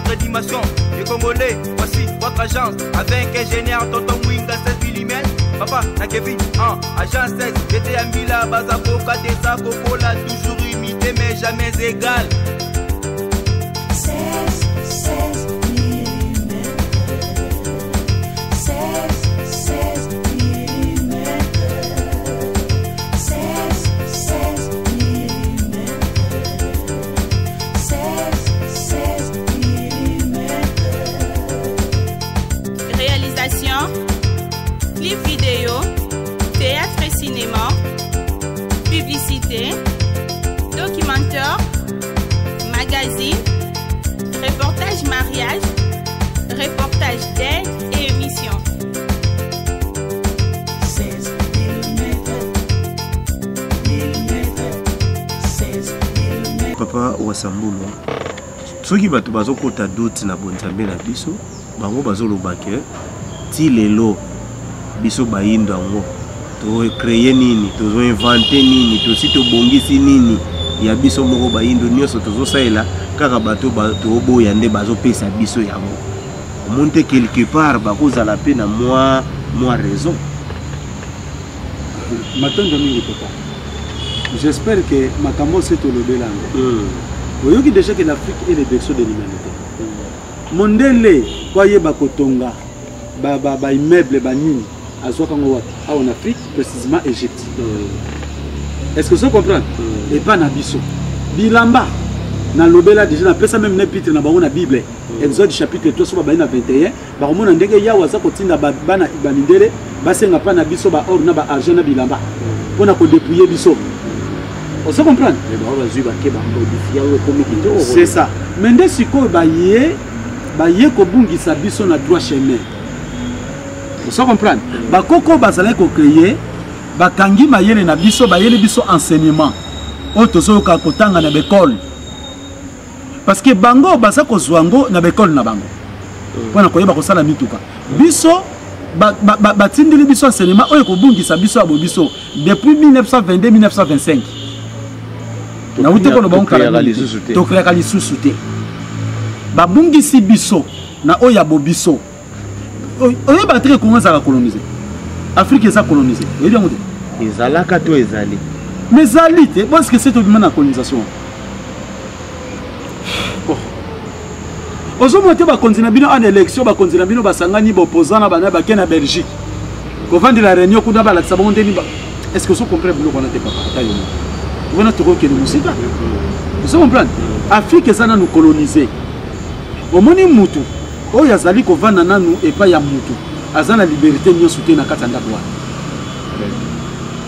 Votre dimension, les Congolais, voici votre agence. Avec ingénieur Tonton Mwinga 16 mm. Papa, na Kevin, en agence 16, j'étais à Mila, Bazakoka, Desa, Kokola, toujours imité mais jamais égal. 16, 16 mm. 16, 16 mm. 16, 16 mm. 16, 16 mm. Réalisation, clip vidéo, théâtre et cinéma, publicité, documentaire, magazine, reportage mariage, reportage d'aide et émission. 16 mm. Mm. 16 mm. Papa Wasambulwa, soki bato bazokota doute na bonzambe na biso, bango bazoloba ke ti lelo biso bayindo yango tocreye nini, tozoinvente nini, tosi tobongisi nini ya biso moko bayindo nyonso tozosalela kaka bato toboya nde bazopesa biso yango. Omoni te quelque part bakozala mpe na mwa raison. Matondo mingi papa. J'espère que makambo se tolobela yango. Oyoki déjà que l'Afrique est le berceau de l'humanité. Mondele po ayeba kotonga ba immeuble ba nini azwaka ngo wapi? Awa en Afrique, précisément Égypte. Est-ce que vous comprenez? Et pas na biso. Bilamba na lobela déjà na pesa même na épître na bango na Bible. Exode chapitre 3 soba na 21, ba komona ndenge Yawe aza kotinda ba bana ba mindele basenga pa na biso ba or na ba argent na bilamba. Pona ko dépouiller biso. On se comprend? Mais ba bazui ba ke ba modifier yango ekomi kitoko. C'est ça. Mais nde sikoyo baye kobungisa biso na droit chemin. On se comprend? Ba koko bazalaki ko créer, bakangi mayele na biso, bayeli biso enseignement. Oyo tozoyoka kotanga na l'école. Parce que bango baza kozwa yango na l'école na bango. Mpona koyeba kosala mituka. Biso batindeli biso enseignement oyo kobungisa biso ya bobiso depuis 1922 1925. Nauti koloba ngo kala mingi te. Tokreaka lisusu te. Babungisi biso na oyo ya bobiso. Oyeba te Congo ezalaka colonisé. Afrique eza colonisé. Oyebi yango te? Ezalaka to ezali? Mais ezali te. Bon, est-ce que c'est tobima na colonisation? Oh. Ozomona te bakonzi na bino en élection, bakonzi na bino basangani boposant na bana bake na Belgique. Kovandela réunion kuna balakisa bango ndeni ba. Est-ce que ozo comprendre biloko wana te papa? Ata yo moko. Wana tokokende mosika. Ozo comprendre? Afrique eza nanu colonisée. Omoni mutu oyo azali kovanda nanu epai ya mutu aza na liberté nyonso te na kati ya ndako wana.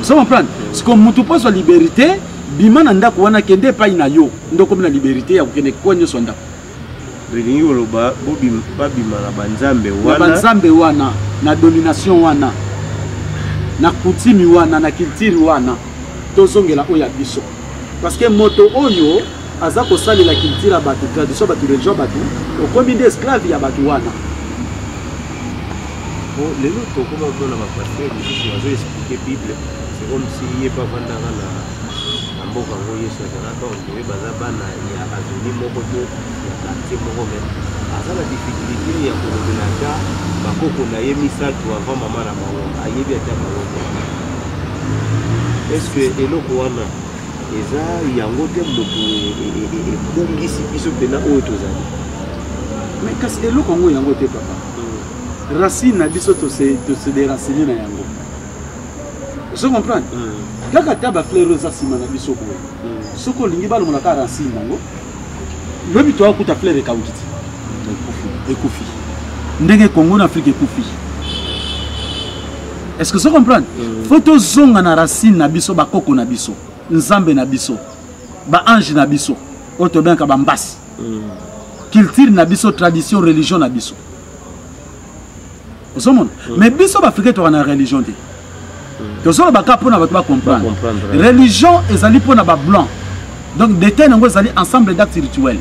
Ozo comprendre? Siko mutu mpo azwa liberté, bima na ndako wana, kende epai na yo, nde okomi na liberté ya kokende kwa nyonso ya ndako. Elingi koloba babima na banzambe wana. Na banzambe wana, na domination wana, na coutume wana, na culture wana, tozongela oyo ya biso. Parce que moto oyo aza kosalela culture ya bato, tradition ya bato, religion ya bato, okomi nde esclave ya bato wana. Bon, lelo tokoma komona ba pasteur mosusu bazo expliquer Bible, c'est comme si ye pe avandaka na mboka yango Yesu azalaka, on dirait baza bana ya avenue moko to ya quartier moko, mais aza na difficulté ya kolobela ata bakoko na ye misato avant mama na bango, ayebi ata bango te. Est-ce que eloko wana eza yango te moto ebongisi biso mpena oyo tozali? Mais kasi eloko yango yango te papa. Racine na biso tose déraciner na yango. Ozo comprendre? Kaka ta ba fleur oza nsima na biso boye. Soki olingi balongola kaka racine nango, lobi toya kuta fleur ekauki ti. Ekufi. Ndenge Congo na Afrique ekufi. Est-ce que vous comprenez? Faut tozonga na racine na biso, ba koko na biso, nzambe na biso, ba ange na biso, oyo tobengaka ba mbasi. Culture na biso, tradition, religion na biso. Ozomona? Mais biso ba Africains toka na religion te. Tozoloba kaka mpona bato ba comprendre. Ba comprendre. Religion ezali mpona ba blanc. Donc détail nango ezali ensemble d'actes rituels.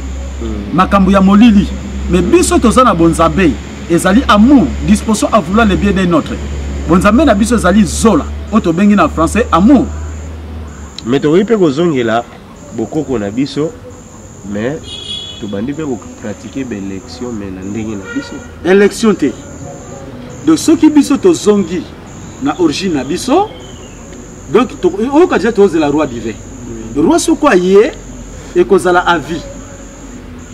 Makambo ya molili. Mais biso toza na bonzambe, ezali amour, disposition à vouloir le bien d'un autre. Bonzambe na biso ezali zola, oyo tobengi na français amour. Mais tokoki mpe kozongela bokoko na biso, mais Tobandi mpe kopratike baélection, mais na ndenge na biso. Élection te. Donc soki biso tozongi na origine na biso, donc oyoka deja tozela roi divin. Roi soko aye, ekozala à vie.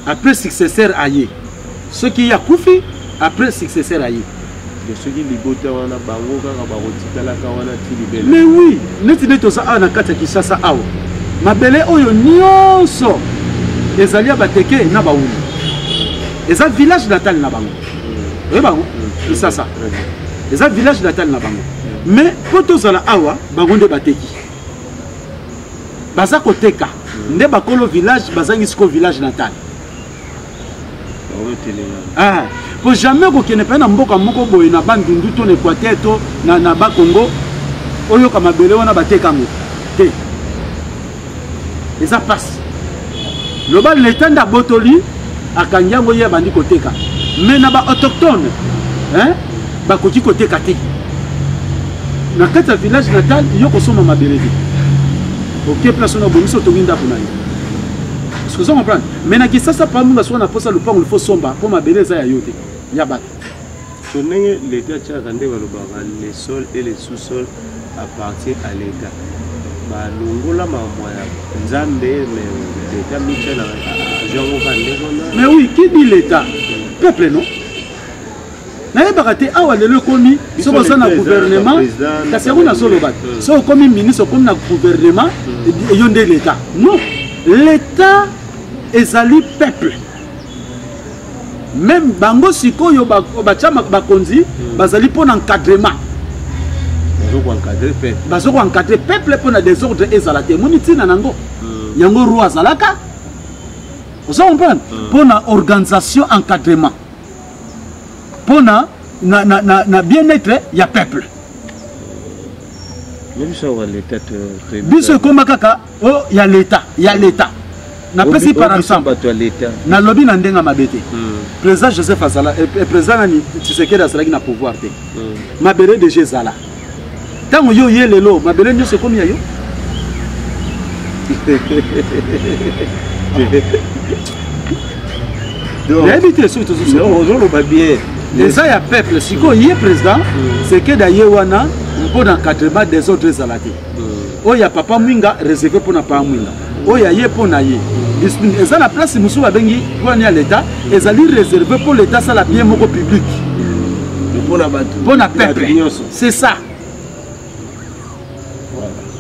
Après, successeur aye. Soki ye akufi, après successeur aye. De soki libota wana, bango kaka bakotikalaka wana ti libela? Mais oui, neti nde toza awa na kati ya Kinshasa awa, mabele oyo nyonso ezali ya Bateke na Bawulu, eza village natal na bango. Oyeba bango, Kinshasa eza village natal na bango. Mais mpo tozala awa, bango nde bateki, baza koteka nde bakolo village, bazangi sikoyo village natal. Ah, po jamais kokende mpe na mboka moko boye na Bandundu to na Équateur to na Bakongo, oyoka mabele wana batekango te. Eza mpasi. Loba leta nde abotoli, akangi yango, ye abandi koteka. Mais na baautochtone, hein, bakoki koteka te. Na kati ya village natal, yo kosomba mabele te. Oke place wana, obongisi, otongi ndako na yo. Est-ce que ozo comprendre? Mais na Kisasa, pamunga soki na posa lupango, il faut somba, mpo mabele eza ya yo te, ya bato. So ndenge leta atiaka nde balobaka le sol et le sous-sol appartient à l'État. Balongola makambo ya Nzambe, mais leta mitya na azwi yango kaka ndenge wana. Mais oui, qui dit l'État? Peuple, non? Nayebaka te awa lelo ekomi soki oza na gouvernement, kasi yango nazoloba te. Soki okomi ministre, okomi na gouvernement, yo nde l'État? Non, l'État ezali peuple. Même bango sikoyo batya bakonzi, bazali mpo na encadrement. Bazo koencadre peuple mpo na désordre ezala te. Emoni ntina nango, yango roi azalaka, oza comprendre, mpo na organisation, encadrement, mpo na bien-être ya peuple. Biso ekóma kaka o ya leta, ya leta. Napesi par exemple, nalobi na ndenge mabe te, président Joseph azala, président nani, Tshisekedi azalaki na pouvoir te. Mabele deja ezala. Ntango yo ye lelo, mabele nyonso ekomi ya yo? Nayebi te soki tozoloba bien. Eza ya peuple. Sikoyo ye président Tshisekedi aye wana mpo na encadrement, désordre ezala te. Oyo ya papa Mwinga, réservé mpo na papa Mwinga. Oyo aye mpo na ye, discipline eza na place mosusu babengi wana ya l'état, ezali réservé mpo l'état asala bien moko public. Mpo na peuple, c'est ça,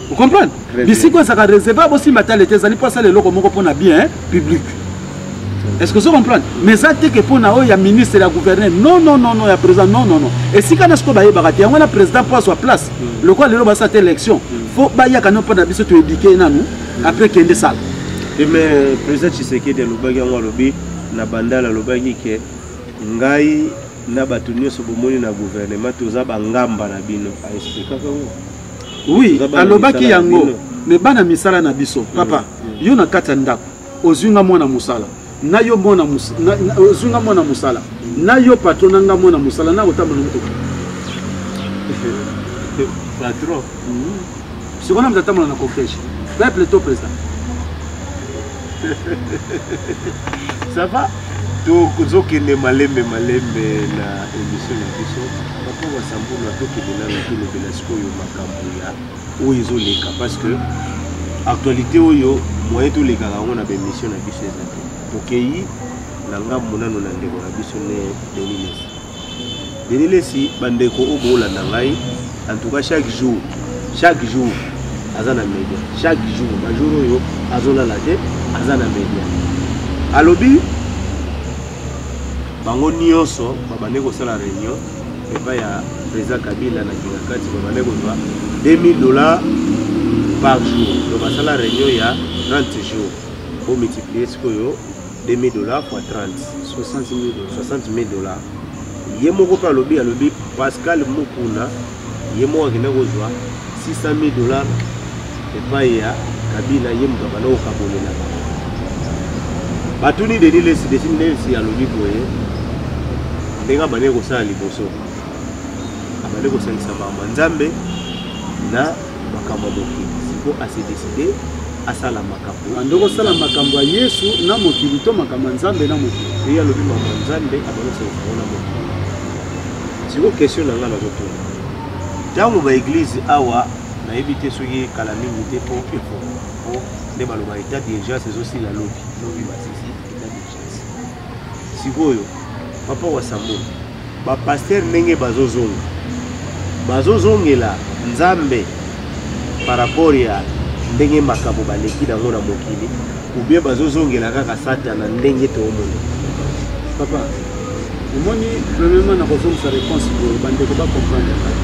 vous comprenez? Bisika ezalaka réservé, abosimba ta l'état, ezali mpo asala eloko moko mpo na bien public. Est-ce que vous comprendre? Mais eza te ke mpo na oyo ya ministre, ya gouverneur, non, non, non, non, ya président, non, non, non. Esika na sikoyo bayebaka te yango wana. Président mpo azwa place, lokola lelo basala te élection, fo bayaka no mpo na biso toéduquer nanu, après kende sala. Mais président Tshisekedi alobaki yango, alobi na Bandala, alobaki ke ngai na bato nyonso bomoni na gouvernement, toza bangamba na bino. Aexplikaka yango. Oui, alobaki yango. Mais bana misala na biso, papa, yo na kati ya ndako ozwi nga mwana mosala na yo, mwana ozwi nga mwana mosala na yo, patron na nga mwana mosala na kotambola motuka. Patron. Sikoyo na moto atambola na cortège, peuple to président? Ça va, tozokende malembe malembe na émission na biso. Papa Wasambuna, tokende nano, tolobela sikoyo makambo ya oyo ezoleka, parce que actualité oyo, moyen tolekaka yango na baémission na biso eza te. Tokei na ngambo nano na ndeko na biso ne Denis Lesi. Denis Lesi, bandeko oyo boolanda ngai, en tout cas chaque jour, chaque jour aza na média, chaque jour, bajour oyo azolala te, aza na média. Alobi bango nyonso babandi kosala réunion epai ya président Kabila na Kingakati, babandi kozwa 2000 $ par jour. Donc basala réunion ya 30 jours. Bomultiplie sikoyo 2000 $ fois 30. 60 000 dollars. 60 000 $. Ye moko mpe alobi, alobi Pascal Mukuna, ye moko akende kozwa 600 000 $ epai ya Kabila, ye moto abanda kokabolela bango. Batuni Denis Lesi. Denis Lesi alobi boye: ndenge abandaki kosala liboso, abandi kosangisa makambo ya Nzambe na makambo ya mokili. Siko ase décide. Asala makambo. Ando kosala makambo ya Yesu na mokili to makambo ya Nzambe na mokili? Ye alobi makambo ya Nzambe, abandi kosangisa yango na mokili. Sikoyo question na ngai nazotuna, ntango baeglize awa, nayebi te soki kala mingi te mpo efongwama, mpo nde baloba etat d'urgence ezosila lobi lobi, basisi etat d'urgence. Sikoyo papa Wasambona, bapasteur ndenge bazozonga, bazozongela Nzambe par rapport ya ndenge makambo baleki nango na mokili, ou bien bazozongela kaka Satana ndenge toomona? Papa, omoni, premièrement nakozongisa réponse boye, bandeko bacomprendre ngai.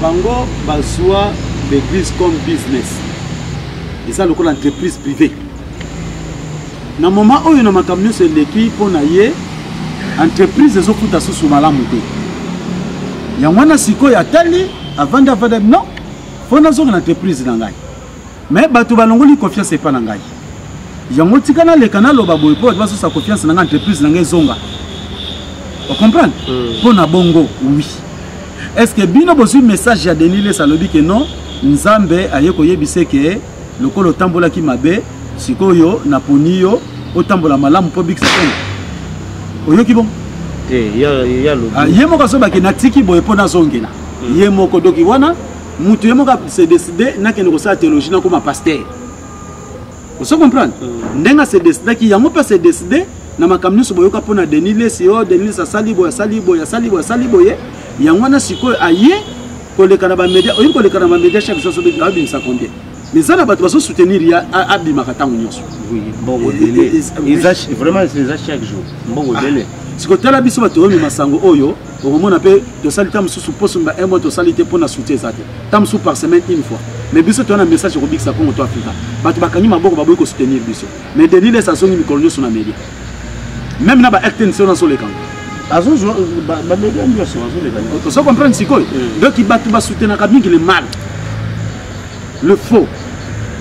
Bango bazwa l'église comme business, eza lokola entreprise privée. Na moment oyo, na makambo nyonso eleki mpo na ye, entreprise ezofuta susu malamu te. Yango wana sikoyo atali, avandi, avandi, non, mpo nazonga na entreprise na ngai, mais bato balongoli confiance epa na ngai. Yango tika naleka naloba boye mpo bato basosa confiance na ngai, entreprise na ngai ezonga. Ocomprendre? Mpo na bongo, oui, est ce que bino bozwi message ya Denis Lessie? Alobi ke non, Nzambe aye koyebisa ke lokola otambolaki mabe, sikoyo naponi yo otambola malamu mpo bikisa kongo. Oyoki bongo? Te, ya alobi. Ah, ye moko azobaki natiki boye mpo nazongela ye moko. Doki wana mutu ye moko se décide nakende kosala théologie, nakoma pasteur. Ozo comprendre? Ndenge ase décidaki yango mpe ase décide na makambo nyonso boyoka mpo na Denis Lessie oyo, Denis Lessie asali boye, asali boye, asali boye, asali boye. Yango wana sikoyo aye koleka na bamédia. Oyebi, koleka na bamédia chaque jour abimisa combien? Mais eza na bato bazosoutenir ye, abimaka ntango nyonso. Oui, mbongo ebele. Eza vraiment, eza chaque jour mbongo ebele. Sikoyo tala biso bato oyomema sango oyo, okomona mpe tosali ta mosusu poso ba un mois tosali te mpo na soutien eza te, ta mosusu par semaine une fois. Mais biso toza na message ekobikisa Kongo to Afrika. Bato bakangi maboko, baboyi kosoutenir biso. Mais Denis Lessie azongi mikolo nyonso na média, même na ba RTNC oyo nazolekango. Azozwa bamédia nyonso, azoleka. Ozo comprendre sikoyo? Donc bato basoutenaka mingi le mal, le faux,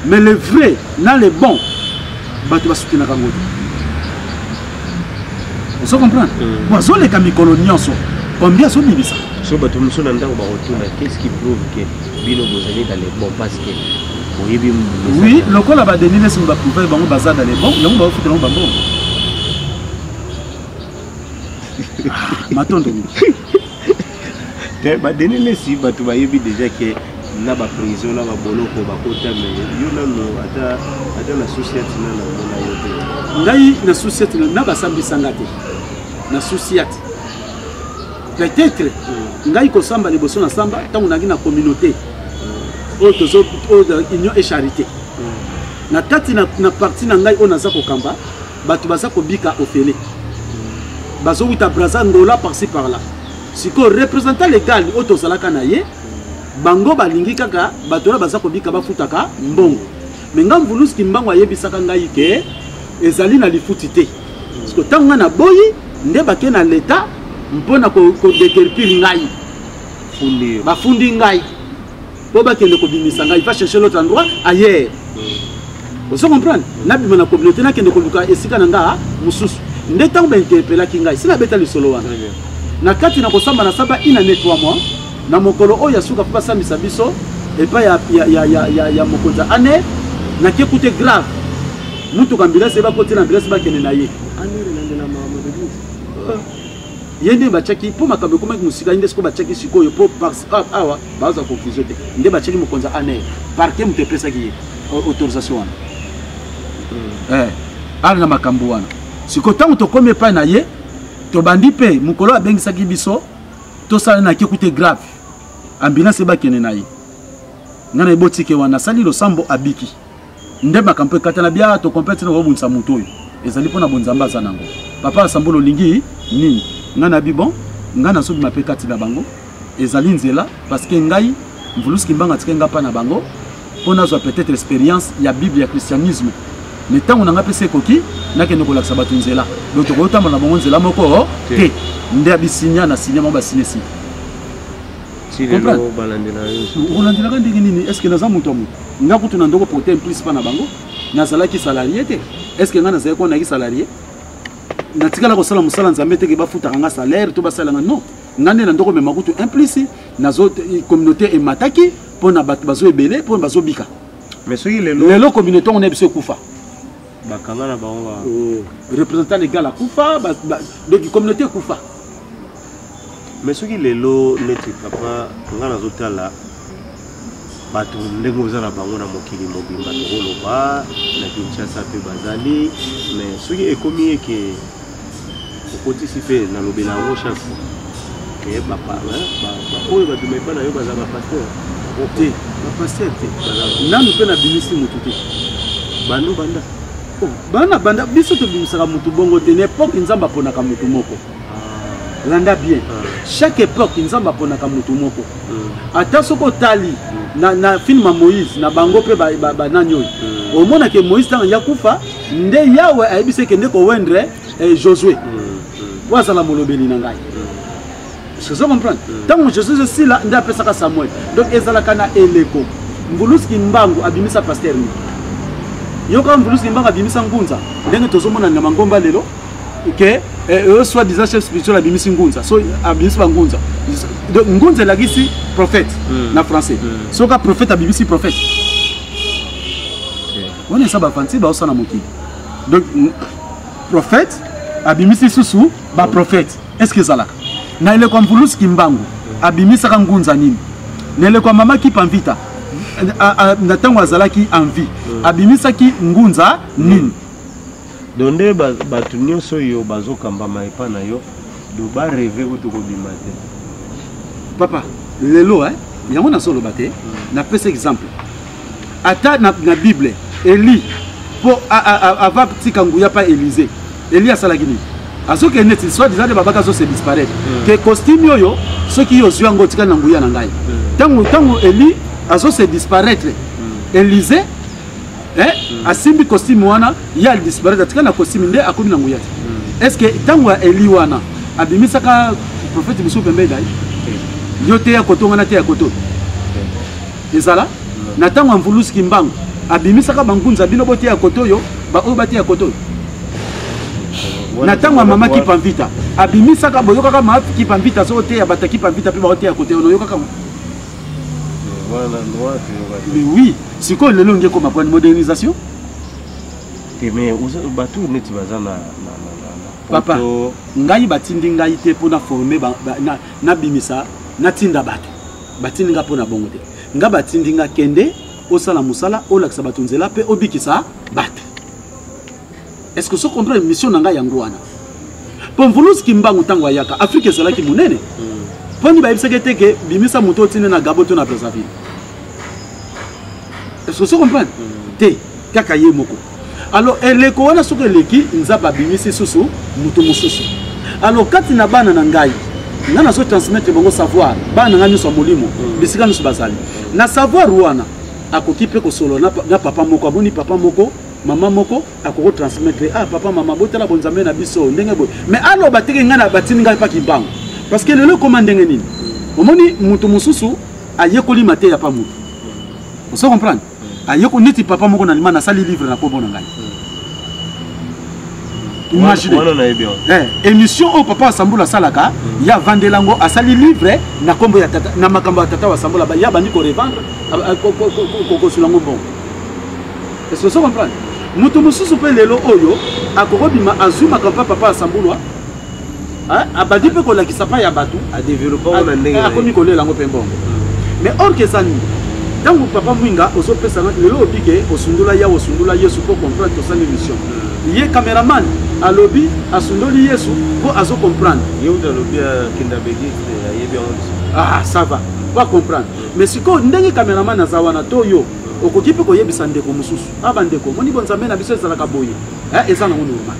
mais le vrai na le bon, bato basoutenaka yango te. Ozo comprendre? Po azoleka mikolo nyonso, combien azobimisa? So bato mosusu na ndako bakotuna: qu'est-ce qui prouve que bino bozali dans le bon? Parce que boyebi. Oui, lokola baDenis Lessie baprouve bango baza dans le bon, yango baofutela bango bambongo. Matondo mingi. Te, baDenis Lessie, bato bayebi déjà ke na baprison, na baboloko bakota. Me yo nano ata na société na namona yo te. Ngai na société na basambisanga te na société. Peut-être ngai kosamba liboso na samba ntango nayaki na communauté oyo tozo oyo Union et Charité na kati na parti na ngai oyo naza kokamba, bato baza kobika ofele, bazowuta Braza, Ngola, par-ci par-là. Sikoyo représentant légal oyo tozalaka na ye, bango balingi kaka bato wana baza kobika bafutaka mbongo. Me nga mvuluski mbango ayebisaka ngai ke ezali na lifuti te. Siko ntango ngai naboyi, nde bake na leta mpo na kodéguerpir ngai. Fundi yo. Bafundi ngai mpo bakende kobimisa ngai, va chercher l'autre endroit ailleurs. Ozo comprendre? Nabima na communauté, nakende koluka esika na nga mosusu. Nde ntango bainterpelaki ngai, si nabeta lisolo wana na kati na kosamba, na samba une année 3 mois. Na mokolo oyo ya suka mpo basambisa biso epai ya mokonzi ya ANR, nakie kute grave mutuka, ambulance bakotela ambulance, bakende na ye. Ye nde batiaki mpo makambo ekomaki mosika. Ye nde sikoyo batiaki sikoyo mpo awa bazwa conclusion te. Nde batiaki mokonzi ya ANR, parquet moto epesaki ye autorisation wana. Ala na makambo wana, sikoyo ntango tokómi epai na ye, tobandi mpe mokolo abengisaki biso tosala, nake kute grave, ambulance ebakende na ye. Ngai na ebotike wana, asali losambo, abiki. Nde makambo ekatana bia tokompe ntina kobundisa moto oyo ezali mpo na bonzambe aza nango. Papa Asambolo, olingi nini? Ngai nabi bon, ngai nazobima mpe kati na bango, ezali nzela, parce que ngai mvuluski mbanga atiki ngai mpa na bango mpo nazwa peut-être expérience ya Bible, ya christianisme. Mais ntango na ngai mpe se ekoki, nakende kolakisa bato nzela. Donc tokoyotambola na bango nzela moko te. Nde abisinya na sinya, bango basine si. Ti lelo balandela yo? Olandelaka ndenge nini? Est ce que naza moto ya moto? Nga kutu na ndoko porte plus mpa na bango, nazalaki salarié te. Est ce que ngai nazalaki wana, nayaki salarié? Natikala kosala mosala Nzambe teke bafutaka nga salaire to basalanga, non. Nga nde na ndoko mema kutu un plus nazo communauté emataki mpo na bato bazo ebele mpo bazobika. Mais soki lelo, lelo communauté ngo na biso ekufa. Bakanga na bango ba Oh, représentant légal akufa, donc communauté ekufa. Mais soki lelo neti papa, nga nazotala bato ndenge oza na bango na mokili mobimba, tokoloba na Kinshasa mpe bazali, mais soki ekomi eke okotisi mpe, nalobela yango chaque fois ke oyo babima epai na yo baza bapasteur. Te, bapasteur te, nanu mpe nabimisi motu te. Bando banda. Oh, bana banda, biso tobimisaka motu bongo te. Na époque, Nzambe aponaka motu moko. Landa bien, chaque époque Nzambe aponaka motu moko. Ata soki otali na film ya Moïse na bango mpe banani oyo, omonake Moïse ntango ya kufa nde Yawe ayebisi ekende kowendre Josué po azala molobeli na ngai. Ozo comprendre? Ntango Josué ezosila nde apesaka Samuel. Donc ezalaka na eleko. Mvulusi Kimbangu abimisa pasteur nini? Yoka, Mvulusi Kimbangu abimisa ngunza ndenge tozomona na mangomba lelo ke oyo soit disant chef spirituel abimisi ngunza, so abimisi bangunza. Donc ngunza elakisi prophète na français. Soki prophète abimisi prophète wana, eza bafanti baosala mokili. Donc prophète abimisi susu baprophète, est ce que ezalaka? Na eleko ya Mvulusi Kimbangu, abimisaka ngunza nini? Na eleko ya mama Kipa Mvita, na ntango azalaki en vie, abimisaki ngunza nini? Donc nde bato nyonso oyo bazokambama epa na yo, do barêver kutu kobima te. Papa, lelo yango nazoloba te. Napesa exemple, ata na Bible, Eli mpo ava tika nguya pa Élysée, Eli asalaki nini? Azokende neti soit disant nde babaka azose disparaître ke costume oyo, soki yo ozwi yango, otikali na nguya na ngai. Ntango Eli azose disparaître, Élysée asimbi costume wana, ye adisparaître, atikali na costume, nde akomi na nguya te. Est ce que ntango ya Eli wana abimisaka prophète mosusu pembeni na ye? Yo te ya koto, ngana te ya koto. Ezala na ntango ya Mvulusi Kimbangu, abimisaka bangunza, bino boteya koto oyo, baoyo bateya koto oyo? Na ntango ya mama Kipa Mvita, abimisaka, boyokaka mama Kipa Mvita soki oteya bato ya Kipa Mvita mpe baoteya kote oyo, oyokaka? Wana wana toyoka te. Mais oui, sikoyo lelo nge ekoma pwani modernisation. Te, mais bato neti baza na Papa, poto. Ngai batindi ngai te mpo na forme nabimisa, natinda bato. Batindi nga mpo na bongo te. Nga batindi nga kende osala mosala, olakisa bato nzela mpe obikisa bato. Est ce que ozo comprendre mission na ngai? Yango wana, mpo Mvuluzi Kimbangu ntango ayaka, Afrique ezalaki monene. Mponi bayebisaki ete ke bimisa moto otindi na Gabo to na Brazzaville? Est ce que ozo comprendre te? Kaka ye moko. Alors eleko wana soki eleki, Nzambe abimisi susu moto mosusu. Alors kati na bana na ngai, ngai nazo transmettre bango savoir. Bana na ngai nyonso ya molimo, bisika nyonso bazali na savoir wana, akoki mpe kosolola na papa moko, amoni papa moko, mama moko, akoki transmettre: ah, papa, mama, botala bonzambe na biso ndenge boye. Mais aloba teke ngai na batindi ngai mpa Kimbangu, parce que lelo ekoma ndenge nini? Omoni, moto mosusu ayekoli mateya pa moto, ozo comprendre? Ayeko neti papa moko na lima, nasali livre na kombo na ngai. Imagine. Wana nayebi yango. Émission oyo papa Asambula asalaka, ye avandela yango, asali livre na kombo ya tata, na makambo ya tata Asambula, ye abandi korevendre, kokosula yango mbongo. Est ce que ozo comprendre? Moto mosusu mpe lelo oyo akokobima, azwi makambo pa papa Asambulwa, abandi mpe kolakisa pa ya bato. Adévelopper yango na ndenge na ye. Akomi kolela yango mpe mbongo. Mais or ke eza nini? Ntango papa Mwinga ozopesa lelo, obike osundula Yawe, osundula Yesu mpo comprendre, tosali mission. Ye cameraman alobi asundoli Yesu mpo azo comprendre. Ye uta alobi akenda belise, ayebi yango lisusu. Ah, ça va, va comprendre. Mais sikoyo ndenge cameraman aza wana, to yo okoki mpe koyebisa ndeko mosusu: a bandeko, moni bonzambe na biso ezalaka boye. Eza nango normal,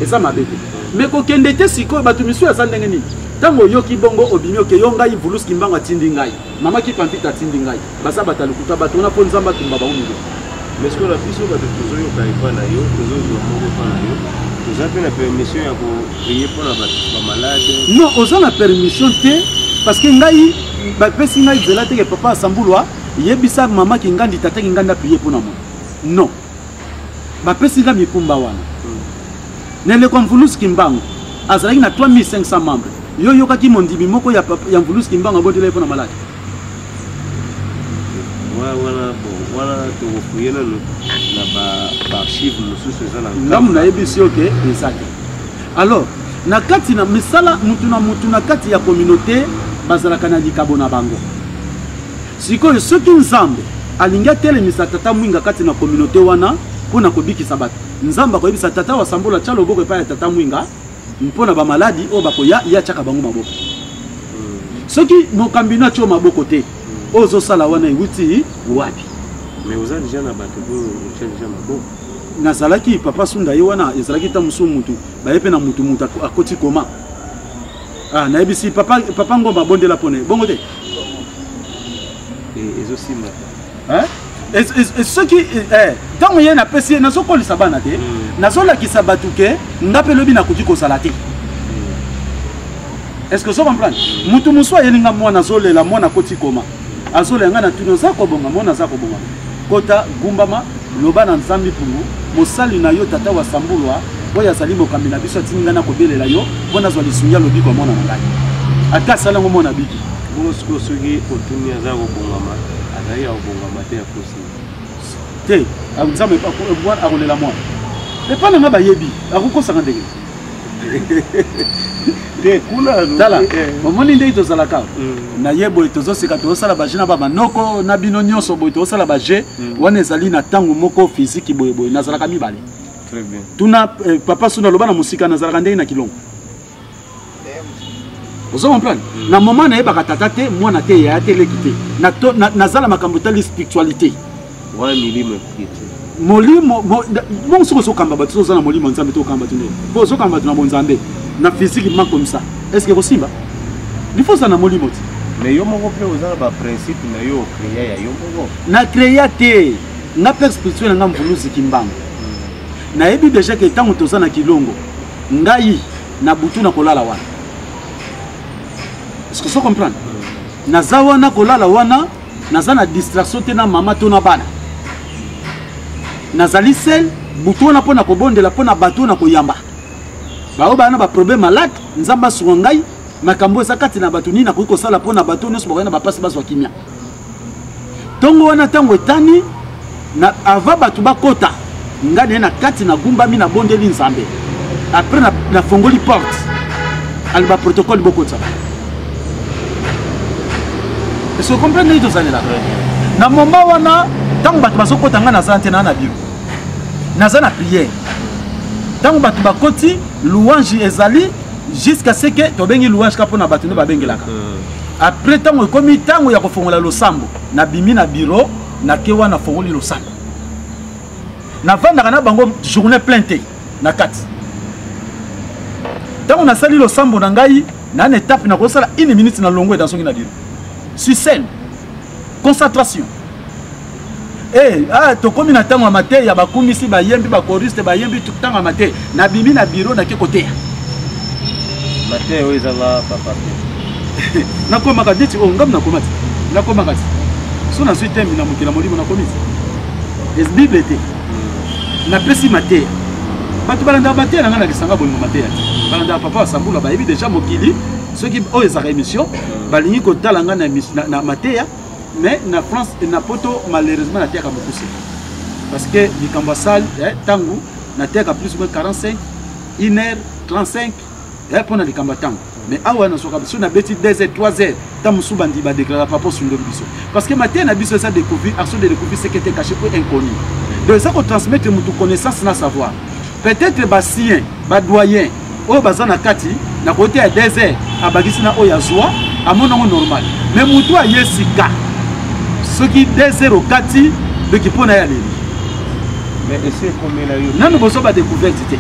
eza mabe te. Mais kokende te. Sikoyo bato misusu eza ndenge nini? Ntango oyoki bongo, obimi, oke yo: ngai Mvulusi Kimbangu atindi ngai, mama Kipampita atindi ngai. Baza bato ya lokuta, bato wana, mpo Nzambe atumba bango milio. Mais sikoyo na biso bato tozoyoka epa na yo, tozozwa moko epa na yo, toza mpe na permission ya koprier mpona bamalade? Non, oza na permission te, parce que ngai bapesi ngai nzela teke papa Asambulwa yebisa mama Kingandi, tata Kingandi aprier mpona moto. Non, bapesi nga mikumba wana. Na eleko ya Mvulusi Kimbangu, azalaki na 3500 membres. Yo oyokaki mondimi moko ya Mvulusi Kimbangu abondela ye mpo na maladi? Wana bon. Wana tokofouiller nanu na baarchive mosusu eza na ngamu. Nayebisi yo ke eza te. Alors na kati na misala, mutu na mutu na kati ya communauté bazalaka na likabo na bango. Sikoyo soki Nzambe alingi atelemisa tata Mwinga kati na communauté wana mpo na kobikisa bato, Nzambe akoyebisa tata wa Sambola, tya loboko epai ya tata Mwinga mpo na bamaladi oyo bakoya, ye atyaka bango maboko. Soki mokambi no atyo maboko te, oyo ozosala wana ewuti wapi? Mais oza deja na bato oyo otya deja maboko? Nazalaki papa Sunda, ye wana ezalaki ta mosusu mutu baye mpe na mutu mutu akoti koma. Ah, nayebisi papa, papa Ngomba abondela mpo na ye bongo te. Ezosimba. Soki ntango ye napesi ye, nazokolisa bana te, nazolakisa bato ke nga mpe lobi nakoki kozala te. Est ce que ozo comprendre? Mutu mosusu ayeli nga mwana azolela, mwana akoti koma, azolela. Nga natuni: oza kobonga? Mwana aza kobonga. Kota, gumbama, loba na Nzambe Mpungu, mosali na yo tata wa Sambulwa oyo azali mokambi na biso atindi ngai nakobelela yo mpo nazwa lisungi ya lobiko ya mwana na ngai. Ata asali yango, mwana abiki. Bongo sikoyo soki otuni aza kobongama, azali ya kobongama te, akosi? Te, Nzambe akolela mwana epa na nga, bayebi akokosaka ndenge. Te, kuna. Tala, omoni ndenge tozalaka na ye boye, tozoseka, tozosala bajeu na bamanoko na bino nyonso boye, tozosala bajeu wana. Ezali na ntango moko physique boye boye, nazalaka mibale. Très bien. Tuna papa Suna, aloba na mosika, nazalaka ndenge na kilongo. Ozo comprendre? Na moment nayebaka tata te, mwana te, yaya te, leki te, nazala makambo etali spiritualité. Wana milimo ekiti. Molimo bongo soki ozokamba bato, soki oza na molimo ya Nzambe te, okamba bato ndenge mpo ozokamba bato na bonzambe na physiquement comme ça, est ce que kosimba? Il faut ozala na molimo ti. Mais yo moko mpe oza na baprincipe na yo, ocréa ya yo moko? Na créa te. Nga père spirituel na nga Mvuluzi Kimbangu. Nayebi déjà ke ntango toza na kilongo, ngai na butu na kolala wana. Est ce que ozo comprendre? Naza wana kolala wana, naza na distraction te na mama to na bana. Nazali seul butu wana mpo na kobondela mpo na bato na koyamba baoyo baa na baproblème malade. Nzambe asunga ngai, makambo eza kati na bato, nini nakoki kosala mpo na bato nyonso bakoya na bapasi bazwa kimia. Ntongo wana, ntango etani na avant bato bakota, ngai naye na kati, nagumbami, nabondeli Nzambe. Après nafongoli porte, aloba protocole bokota. Est ce que comprendre ndenge tozalelaka na moment wana? Ntango bato bazokota, ngai naza te, naa na biro, naza na prière. Ntango bato bakoti, louange ezali jusqu'à ce que tobengi louange ka mpona bato nde babengelaka. Après, ntango ekomi ntango ya kofongola losambo, nabimi na biro, nake wana, nafongoli losambo. Navandaka na bango journée plein te na kati. Ntango nasali losambo na ngai, na na étape nakosala une minute na longo nazongi na biro sur scène, concentration. Eh, ah, tokomi na ntango ya mateya, bakumisi bayembi, bakoriste bayembi, ntango ya mateya, nabimi na biro, nake koteya. Mateya oyo ezanga papa te? Nakomaka neti oyo ngamu nakoma ti, nakomaka ti so nazwi teme na mokili ya molimo, nakomi ti bible te. Napesi mateya, bato balandaka mateya na ngai na lisanga bolingo mateya te, balandaka papa Basambula. Bayebi deja mokili, soki oyo ezalaka émission, balingi kotala ngai na mateya. Mais na France, na poto, malheureusement nateyaka mokuse parce que likambo ya salle. Ntango nateyaka plus ou moins 45, 1 heure 35, mpo na likambo ya ntango. Mais awa nazwaka biso, nabeti 2 heures, 3 heures. Ntango mosusu bandi badéclara papa osundoli biso, parce que mateya na biso eza découvrir, action de découvrir ce qui était caché ou inconnu. Donc eza kotransmettre motu connaissance na savoir. Peut-être basien badoyen oyo baza na kati na kote ya 2 heures, abakisi na oyo azwa, amoni yango normal. Mais motu aye sika, soki 2 heures okati doki mpo na ye aleli. Mais esi ekomela yo? Nanu bozwa badécouverte te.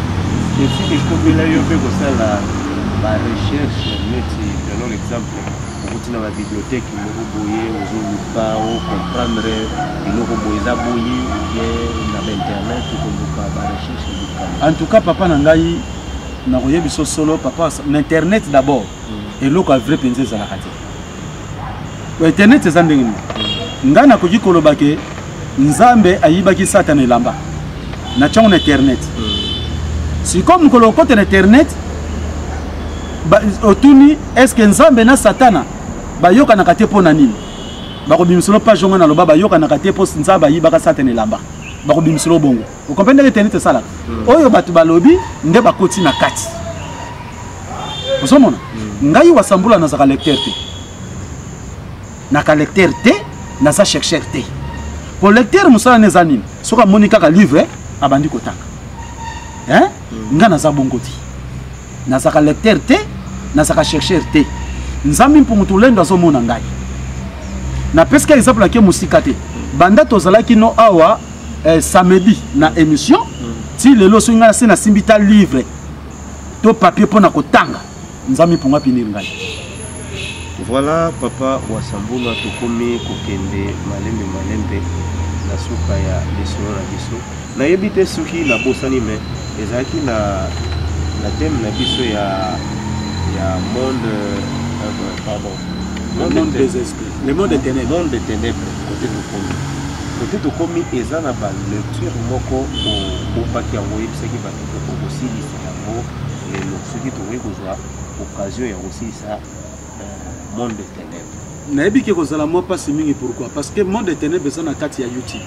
Esi ekomela yo mpe kosala barecherche, neti prenons l'exemple, okuti na babibliothèque moko boye, ozoluka ocomprendre eloko boye eza boye, ou bien na bainternet okoluka barecherche likambo? En tout cas, papa na ngai, nakoyebi so solo, papa, na internet d'abord, eloko ya vrai mpenza ezalaka te. Internet eza ndenge nini? Ngai nakoki koloba ke Nzambe ayibaki Satana elamba na ntiango na internet. Sikoyo mokolo okota na internet, otuni: est ce que Nzambe na Satana bayokanaka te? Mpo na nini? Bakobimiselo page yango, naloba bayokanaka te mpo Nzambe ayibaka Satana elamba. Bakobimiselo bongo, okomprendre ndenge internet esalaka. Oyo bato balobi nde bakoti na kati. Ozomona, ngai Wasambula nazaka lecteur te, naka lecteur te, naza chercheur te. Po lecteur, mosala na eza nini? Soki amoni kaka livre, abandi kotanga, hein? Nga naza bongo te, nazaka lecteur te, nazaka chercheur te. Nzambe Mpungu Tulendo azomona ngai. Napesika exemple ake mosika te. Banda tozalaki no awa samedi na émission ti lelo, soki ngai nase nasimbi ta livre to papier mpo na kotanga, Nzambe Mpungu apinir ngai. Voilà, papa Wasambula, tokomi kokende malembe malembe na suka ya lisolo na biso. Nayebi te soki nabosani, me ezalaki na thème na biso ya monde, pardon. Le monde des esprits, le monde des ténèbres. Monde des ténèbres. Côté tokomi eza na balecture moko obaki yango, oyebisaki bato ke okosilisa yango lelo, soki tokoki kozwa occasion ya kosilisa monde des ténèbres. Nayebi ke kozala mwa mpasi mingi. Pourquoi? Parce que monde des ténèbres eza na kati ya YouTube.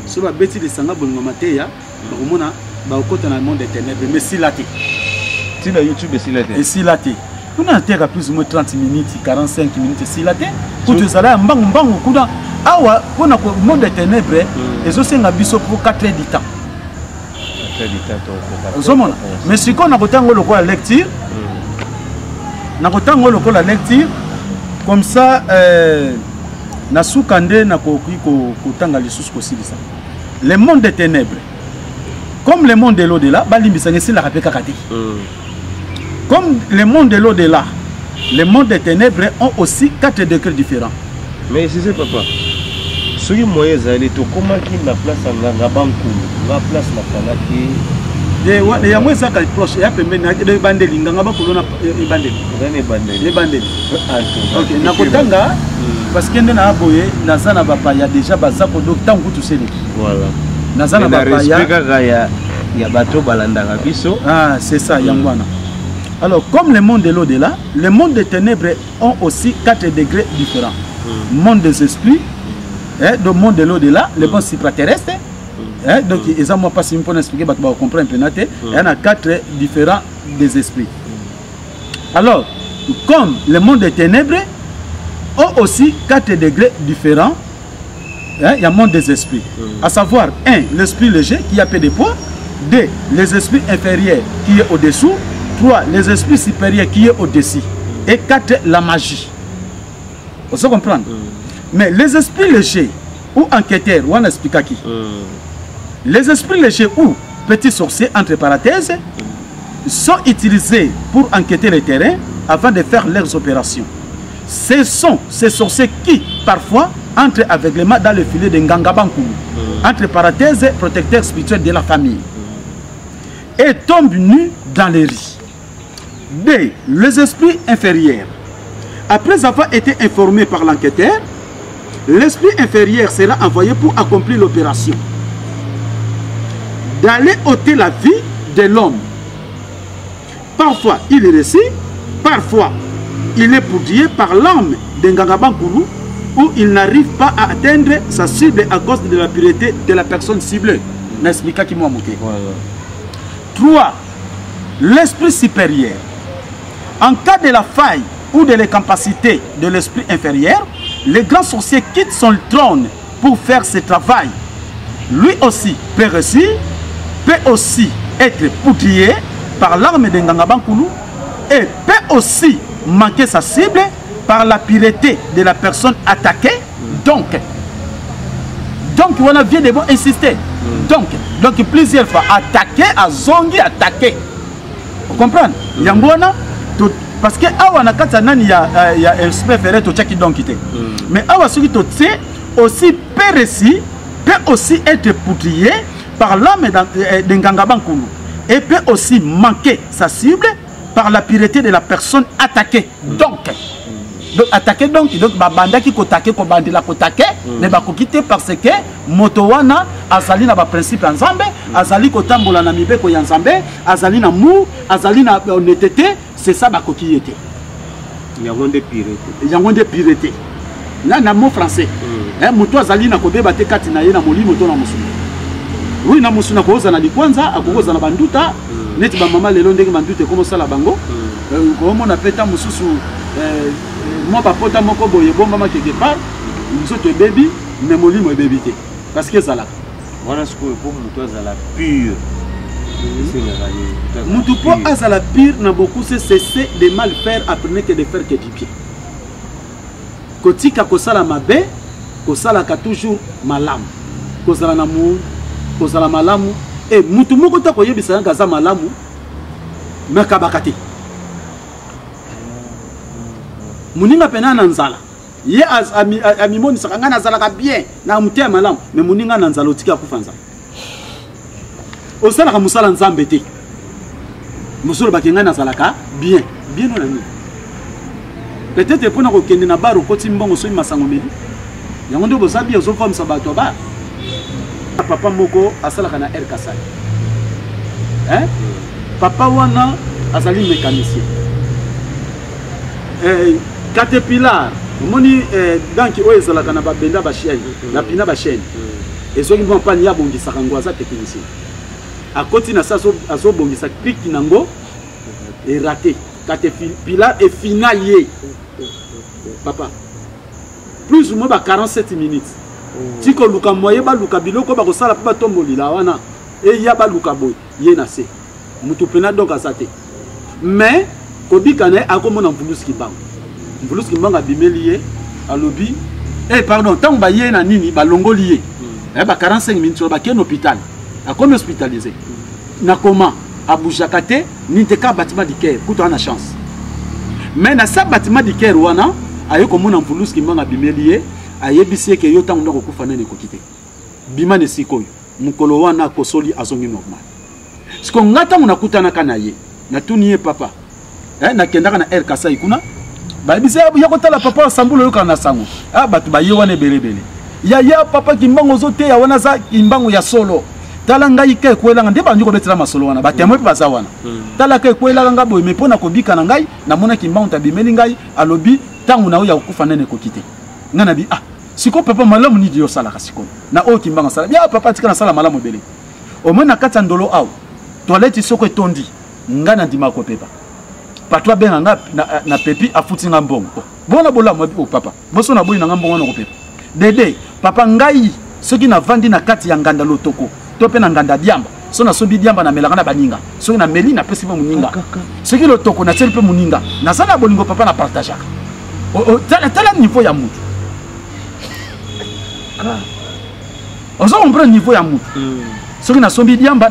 So babeti Lisanga Bolingo Mateya, bakomona, bakokota na monde des ténèbres, mais esila te. Ntina YouTube esila te. Esila te. Kuna nateka plus ou moins 30 minutes, 45 minutes, esila te. Kutu ezala ya mbangu mbangu kuna. Awa mpona monde des ténèbres ezosenga biso pour 4 heures du temps. Ozomona, mais sikoyo nakotanga lokola lecture, nakotanga lokola lecture comme ça, na suka nde nakoki kotanga lisusu kosilisa. Le monde des ténèbres, comme le monde de l'au-delà, balimbisanga, esilaka mpe kaka te. Comme le monde de l'au-delà, le monde des ténèbres ont aussi quatre degrés différents. Mais sise papa, soki moyen ezali, tokomaki na place ya nganga bankulu, nga place nakangaki. Yango ezaka proche ya pembeni, ebandeli nganga bakulu na ebandeli. Eza na ebandeli. Ebandeli, ok. Nakotanga parce que nde na boye naza na bapaya déjà, baza kodo ntango kutu seleki. Voilà. Naza na bapaya kaka ya bato balandaka biso. Ah, c'est ça, yango wana. Alors, comme le monde de l'au-delà, le monde des ténèbres ont aussi quatre degrés différents. Monde des esprits, hein, donc monde de l'au-delà, le monde supraterrestre, hein, donc eza mwa mpasi mpona expliquer, bato bakocomprendre mpena te. Eya na quatre différents des esprits. Alors, comme le monde des ténèbres ont aussi quatre degrés différents, hein, il y a monde des esprits, à savoir 1, l'esprit léger qui a peu de poids, 2, les esprits inférieurs qui est au-dessous, 3, les esprits supérieurs qui est au-dessus, et 4, la magie. On se comprend? Mais les esprits légers ou enquêteurs, on explique à qui? Les esprits légers ou petits sorciers, entre parenthèses, sont utilisés pour enquêter le terrain avant de faire leurs opérations. Ce sont ces sorciers qui, parfois, entrent aveuglément dans le filet de Ngangabankulu, entre parenthèses, protecteur spirituel de la famille, et tombent nus dans les riz. D. Les esprits inférieurs. Après avoir été informé par l'enquêteur, l'esprit inférieur sera envoyé pour accomplir l'opération d'aller ôter la vie de l'homme. Parfois, il réussit, parfois, il est poursuivi par l'âme de Ngangabankulu ou il n'arrive pas à atteindre sa cible à cause de la pureté de la personne ciblée. N'explique qui m'a monté. 3. L'esprit supérieur. En cas de la faille ou de l'incapacité de l'esprit inférieur, le grand sorcier quitte son trône pour faire ce travail. Lui aussi peut réussir, peut aussi être poudrier par l'arme de Ngangabankulu et peut aussi manquer sa cible par la pureté de la personne attaquée. Donc, on a vient de insister. Donc plusieurs fois, attaqué, azongi, attaqué. Vous comprenez? Yango wana, parce que awa na kati ya nani ya esprit inférieur, totiaki donc te. Mais awa soki totie aussi peut réussir, peut aussi être poudrier par l'âme de Ngangabankulu et peut aussi manquer sa cible par la pureté de la personne attaquée. Donc attaqué, donc babandaki kotake, kobandela kotake, mais bakoki te parce que moto wana azali na baprincipe ya Nzambe, azali kotambola na mibeko ya Nzambe, azali na amour, azali na honnêteté, c'est ça, bakoki ye te. Yango nde pureté. Yango nde pureté. Na, na mot français mm. Eh, moto azali na kobeba te kati na ye na molimo to na mosuni. Oui, na mosuni akozala na likwanza, akokozala na banduta mm. Neti bamama lelo ndenge banduta ekomosala bango mm. Eh, komona mpe ta mosusu eh, mwa bapota moko boye ebombama quelque part, nzoto ebebi mais molimo ebebi te, parce que ezalaka wana. Sikoyo mpo moto azala pure, esengaka nini? Moto mpo azala pure na bokuse, cesser de mal faire, apprenez que de faire que du bien. Kotika kosala mabe, kosalaka toujours malamu, kozala na mu kozala malamu. E mutu moko te akoyebisa yanga aza malamu, me akabaka te. Moninga pena na nzala, ye amimonisaka ngai nazalaka bien na motema malamu, me moninga na nzala, otika akufa nzala. Osalaka mosala Nzambe te, mosolobaki ngai nazalaka bien bien. Ona nini? Peut-être mpona kokende na bar, okoti mbongo, soki masango meli yango nde boza bien, ozofamisa bato ya bar. Papa moko asalaka na Air Kasai, hein? Papa wana azali mécanicien, eh, caterpillar. Omoni, eh, danki oyo ezalaka na babenda bachaîne na pina bachaîne ezwaki mwa mpani, ye abongisaka yango, aza technicien. Akoti na se, azobongisa piki nango, erate, caterpillar efina ye papa plus ou moins ba 47 minutes. Ti koluka moye, baluka biloko bakosala mpo batombolila wana, eya baluka boye, ye na se mutu pena donc aza te. Mais kobika na ye, akomona Mvulusi Kimbangu. Mvulusi Kimbangu abimeli ye, alobi eh, pardon. Ntango baye na nini, balongoli ye eh, ba 45 minutes wana, bakei na hôpital, akomi hospitalisé na coma, abougeaka te nini te, ka bâtiment du Caire kutu aza na chance. Mais na sa bâtiment du Caire wana, aye komona Mvulusi Kimbangu abimeli ye, ayebisi ye ke yo, ntango ndako okufa nani ekoki te, bima na esika oyo. Mokolo wana akosoli, azongi normal. Siko nga ntango nakutanaka na ye, natuni ye: "Papa, eh, nakendaka na Air Kasai kuna, bayebisi ya kotala papa Asambula, oyokaka na sango, ah, bato baye wana ebele ebele ya ya papa Kimbangu ozoteya wana, aza Kimbangu ya solo. Tala ngai ka ekwelanga nde bandi kobetela masolo wana, batémoin mpe baza wana. Tala ka ekwelaka nga boye, me mpo na kobika na ngai, namonaki Kimbangu tabimeli ngai, alobi ntango na oyo ya kokufa nene ekoki te." Ngai nabi: "Ah, sikoyo papa, malamu nini yo osalaka sikoyo na oyo Kimbangu asala?" "Ya papa, tika, nasala malamu ebele. Omoi na kati ya ndolo awa, toilette soko etondi, ngai nandimaka kopepa. Patron abenga nga na pepi, afuti nga mbongo. Oh, bona bolamu abi. Oh papa, boso naboyi na nga mbongo wana kopepa dede. Papa, ngai soki navandi na kati ya nganda lotoko to mpe na nganda diamba, so nasombi diamba, namelaka na baninga. Soki nameli, napesi mpe moninga. Soki lotoko, natieli mpe moninga. Naza na bolingo papa, na partageaka." Tala, tala niveau ya mutu. Ozo comprendre niveau ya mutu? Soki nasombi diamba,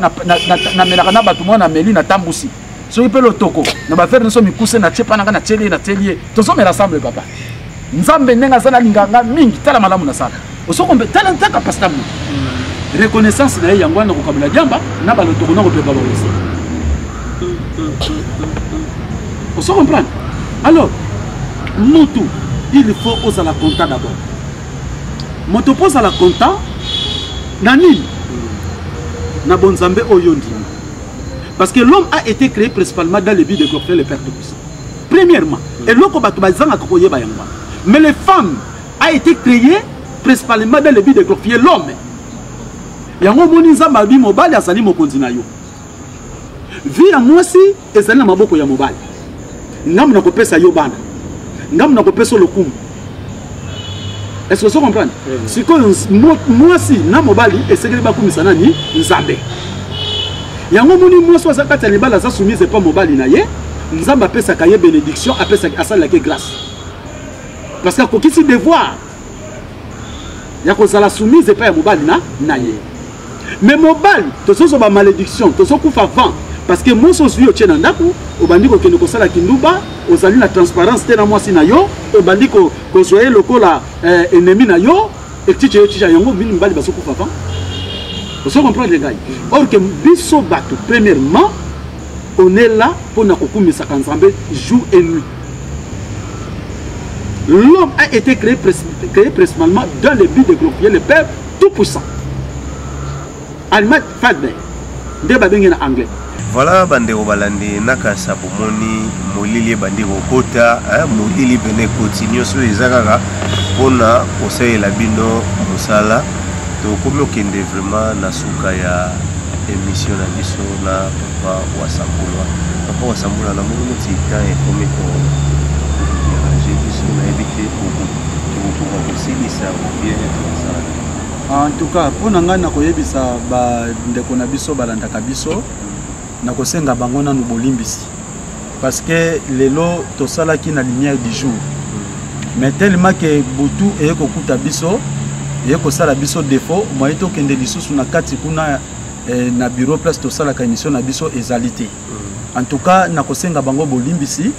namelaka na bato mwana, nameli, natambusi. Soki mpe lotoko na bafere nyonso mikuse, natie mpa nanga, natieli ye, natieli ye, tozomela ensemble. Papa, Nzambe ndenge aza, nalinga nga mingi. Tala malamu nasala. Osokombe, tala ntaka pasita mutu, reconnaissance na ye yango wana, kokabola diamba na balotoko na kopepa bawese. Ozo comprendre? Alors mutu, il faut ozala content d'abord. Moto mpo ozala content na nini? Na bonzambe oyo ndimi, parce que l'homme a été créé principalement dans le but de glorifier le Père Tout-Puissant premièrement. Eloko bato bazangaka koyeba yango wana. Mais les femmes a été créées principalement dans le but de glorifier l'homme. Yango omoni Nzambe abi mobali azali mokonzi na yo. Vie ya mwasi ezali na maboko ya mobali. Ngambo na kopesa yo bana, ngambo na kopesa yo lokumu. Est ce que ozo comprendre? Sikoyo mwasi na mobali esengeli bakumisa nani? Nzambe. Yango omoni mwasi oyo aza kati ya libala, aza soumise epa mobali na ye, Nzambe apesaka ye bénédiction, apesaka, asalelaka ye grâce, parce que akokisi devoir ya kozala soumise epai ya mobali na ye. Mais mobali, tozozwa bamalédiction, tozokufa vent, parce que mwasi ozwi, otie na ndako, obandi kokende kosala kinduba, ozali na transparence te na mwasi na yo, obandi kozwa ye lokola eh, ennemi na yo, etiche yo ticha. Yango mingi mibali bazokufa vent. Ozo comprendre ngai? Or que biso bato, premièrement, on est là mpona kokumisaka Nzambe jour et nuit. L'homme a été créé principalement dans le but de glorifier le Père Tout-Puissant. Almighty Father, nde babengi na anglais. Voilà, bandeko balandi, nakasa bomoni molili ebandi kokota, molili pene ekoti nyonso oyo eza kaka mpona kosalela bino mosala. Tokomi okende vraiment na suka ya émission na biso na papa Wasambula. Papa Wasambula, namoni neti temps ekomi ko déranger biso, nayebi te tokokoka kosilisa ou bien tokosala. En tout cas, mpo na ngai, nakoyebisa bandeko na biso balandaka biso, nakosenga bango nanu bolimbisi, parce que lelo tosalaki na lumière du jour, mais tellement que butu eye kokuta biso, eye kosala biso défaut, moye tokende lisusu na kati kuna na bureau place tosalaka émission na biso ezali te. En tout cas, nakosenga bango bolimbisi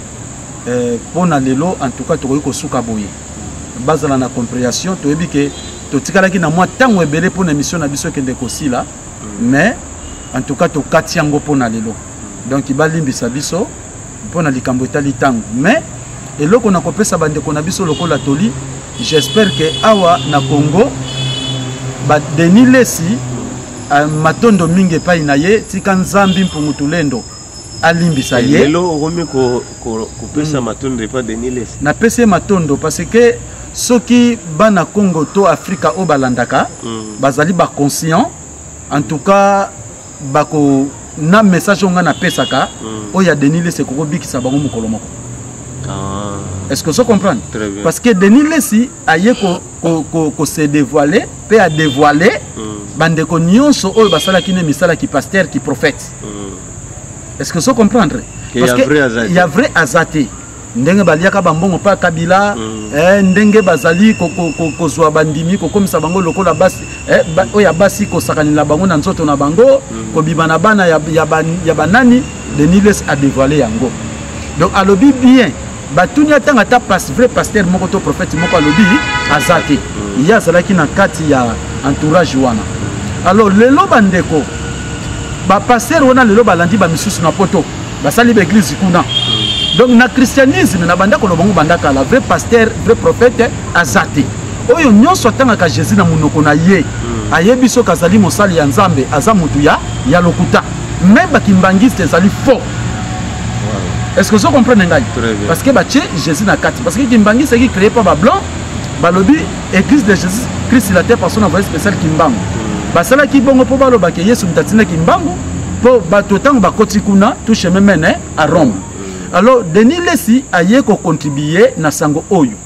mpo na lelo. En tout cas, tokoki kosuka boye, bazala na compréhension. Toyebi ke totikalaki na mwa ntango ebele mpo na émission na biso ekende kosila, mais en tout cas tokati yango mpo na lelo. Donc balimbisa biso mpo na likambo etali ntango. Mais eloko na kopesa bandeko na biso lokola toli, j'espère ke awa na Congo, baDenis Lesi, matondo mingi epai na ye. Tika Nzambi Mpungu Tulendo alimbisa ye. Lelo okomi kopesa matondo epa Denis Lesi? Napesi ye matondo parce que soki bana Congo to Afrika oyo balandaka bazali baconscient, en tout cas bako na message oyo ngai napesaka oyo ya Denis Lesi ekokobikisa bango mokolo moko. Est ce que ozo comprendre? Très bien. Parce que Denis Lesi aye ko se dévoiler mpe adévoile bandeko nyonso oyo basalaki ne misala ki pasteur, ki prophète. Est ce que ozo comprendre? Ke Parce ya que vrai aza te. Ya vrai aza te. Ndenge baliaka bambongo mpa Kabila, ndenge bazali kozwa bandimi, kokomisa bango lokola basi, oyo ya basi, kosakanela bango na nzoto na bango, kobima na bana ya banani. Denis Lesi adévoile yango. Donc alobi bien, batuni atanga ata vrai pasteur moko to prophète moko, alobi aza te. Ye azalaki na kati ya entourage wana. Alors lelo bandeko bapasteur wana lelo balandi bamisusu na Poto, basali baeglise kuna. Donc na christianisme, na banda koloba ngo banda kala, vrai pasteur, vrai prophète aza te. Oyo nyonso atangaka Jésus na monoko na ye, ayebi soki azali mosali ya Nzambe, aza motu ya lokuta. Même bakimbangiste ezali faux. Est ce que ozo comprendre ngai? Très bien. Parce que batie Jésus na kati, parce que kimbangiste eki créé par bablanc. Balobi Église de Jésus Christ sur la terre par son envoyé spécial Kimbangu. Basalaki bongo mpo balobaka Yesu moto atindaki Mbangu, mpo bato ntango bakoti kuna, tout chemin mène à Rome. Alors Denis Lesi aye kocontribue na sango oyo.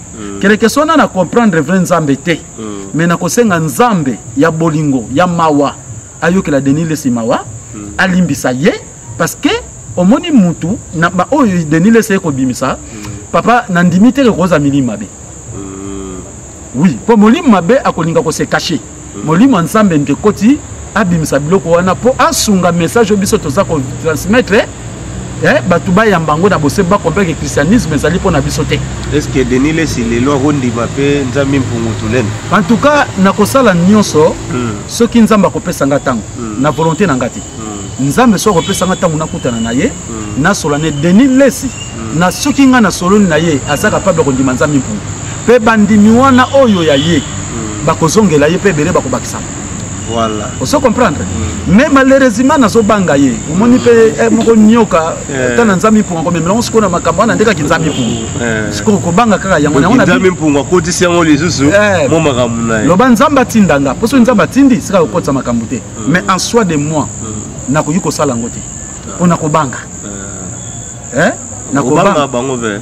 Quelque soit na comprendre vrai Nzambe te, mais nakosenga Nzambe ya bolingo, ya mawa, ayokela Denis Lesi mawa, alimbisa ye, parce que omoni mutu na ba oyo Denis Lesi ekobimisa, papa, nandimi te koza milimo mabe. Oui, mpo molimo mabe akolinga kose cacher. Molimo ya Nzambe nde ekoti abimisa biloko wana mpo asunga message oyo biso toza kotransmettre, bato bayamba yango na bose, bacomprendre que christianisme ezali mpo na biso te. Est ce que Denis Lesi lelo akondima mpe Nzambe Mpungu Tulendo? En tout cas, nakosala nyonso. Soki Nzambe akopesa nga ntango, na volonté na nga te, Nzambe soki akopesa nga ntango nakutana na ye, nasola ne Denis Lesi, na soki nga nasololi na ye, aza capable ya kondima Nzambe Mpungu, mpe bandimi wana oyo ya ye bakozongela ye, mpe ebele bakobakisama. Ozo comprendre? Mais malheureusement nazobanga ye. Omoni mpe moko nyoka ta na Nzambe Mpungu akomemela ngo sikoyo na makambo wana ndekaki Nzambe Mpungu. Sikoyo kobanga kaka yango yango na Nzambe Mpungu akotisi yango lisusu mo makambo na ye. Loba Nzambe atinda nga, mpo soki Nzambe atindi, sika kokotisa makambo te. Mais en soi de moi, nakoki kosala yango te mpo nakobanga. Obanga Nakobanga. bango mpe.